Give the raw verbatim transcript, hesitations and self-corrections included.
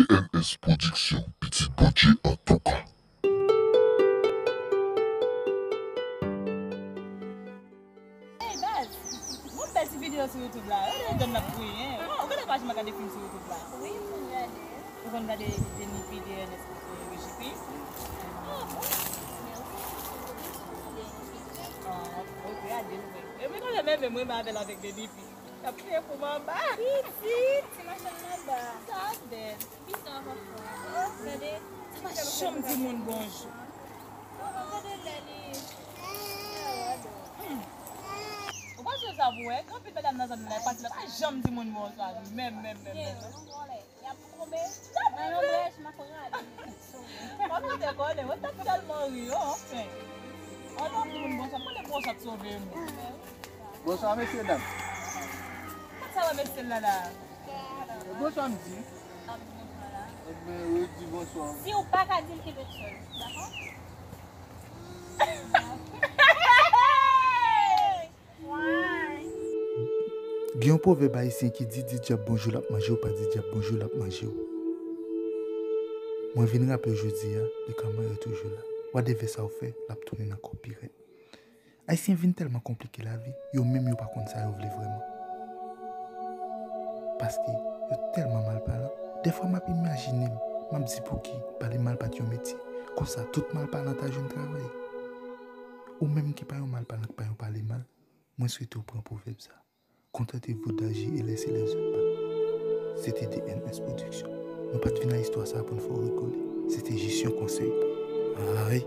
D N S Production, pitit Bondye antouka. Hey baz, mwen bèl ti videyo sou YouTube la. Gade jan n ap gouyen. Ou gade paj mwen gade fim sou YouTube la. Wi, mwen gade. Ou konn gade Denipi, D N S, Rejipi? Ah bon? Ah, ok, gade l vre. E mwen gade menm, mwen avè l avèk Denipi. L ap fè pou manba. Pitit, ti machann manba. Sa bèl. Bizar pafwa. Gade. Sa pa janm di moun bonjou. Gade lè li. Ou pa jwe sa pou wè, anpil medam nan zòn nan, pati la, pa janm di moun bonswa, menm, menm, menm, menm. Y ap tonbe. Nan yon brèch, m ap rale. Mwen pa te konnen, mwen t ap tèlman ri, oh, anfen. Ann ap di moun bonswa, mwen te pran sa t sove mwen. Bonswa, mesye dam. Sa va, mesye la la? Bonswa, m di. Ebyen, yo di bonswa. Si w pa ka di l, kenbe l sèl, dakò? Gen yon pwovèb ayisyen ki di, di dyab bonjou l ap manje w, pa di dyab bonjou l ap manje w. Mwen vin raple w jodi a de kòman yo toujou la. Whatever sa w fè, l ap tounen nan kò w pi rèd. Ayisyen vin tèlman konplike lavi, yo menm yo pa konn sa yo vle vrèman. Paske yo tèlman malpalan. Dèfwa m ap imajine m, m ap di pouki pale mal pa t yon metye. Konsa tout malpalan ta jwenn travay. Ou menm ki pa yon malpalan, ki pa yon pale mal, mwen swete w pran pwovèb sa. Contentez-vous d'agir et laissez les autres parler. Se te D N S Production. Nou pa t vin ak istwa sa pou n fè w rigole. Se te jis yon konsèy. Ay!